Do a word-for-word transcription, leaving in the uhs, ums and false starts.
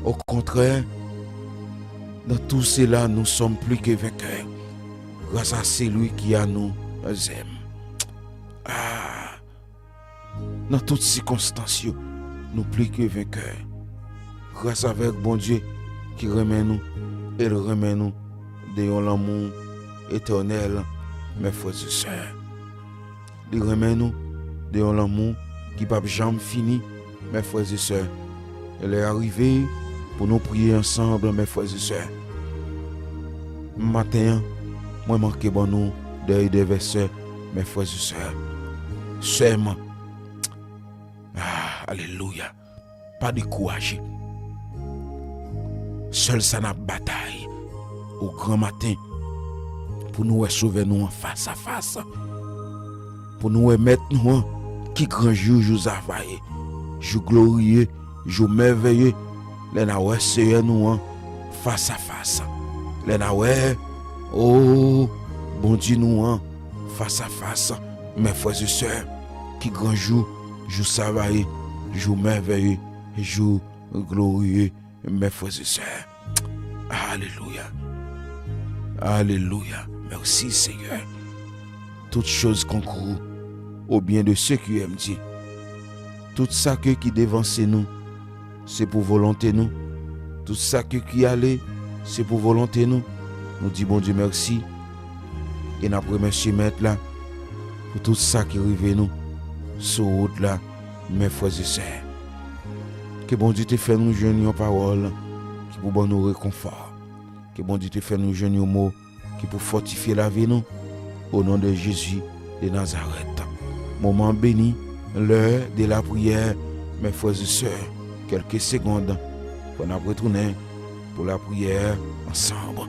Au contraire, dans tout cela, nous sommes plus que vainqueurs grâce à celui qui a nous aime. Ah, nan tout sikonstans yo, nou pli ke venkè. Gras avèk Bondye ki renmen nou, e l renmen nou de yon lanmou etènèl, mè frè e sè. Li renmen nou de yon lanmou ki p ap janm fini, mè frè e sè. E lè a rive pou nou priye ansanm, mè frè e sè. Maten an, mwen manke ban nou de, de vèsè, mè frè e sè. Sèman. Ah, alelouya. Pa dekouraje. Sèl sa n ap batay o gran maten, pou nou wè Sovè nou an fas a fas, pou nou wè Mèt nou an, ki gran jou, jou sava ye, jou gloriye, jou mèveye, lè n a wè Seyè nou an fas a fas, lè n a wè, o, Bondye nou an fas a fas, mè frè e sè, ki gran jou, jou sava ye, jou mèveye, jou gloriye, mè frè e sè. Alelouya. Alelouya. Mèsi, Seyè. Toutes choses concourent au bien de ceux qui aiment Dieu. Tout sa ke ki devanse nou, se pou volonte nou. Tout sa ke ki ale, se pou volonte nou. Nou di Bondye mèsi. E n ap remèsye Mèt la pou tout sa ki rive nou sou wout la, mè frè e sè. Ke Bondye te fè nou jwenn yon pawòl ki pou ban nou rekonfò. Ke Bondye te fè nou jwenn yon mo ki pou fòtifye lavi nou, o non de Jezi de Nazarèt. Moman beni, lè de lapriyè, mè frè e sè, kèlke segond, fò n ap retounen pou lapriyè ansanm.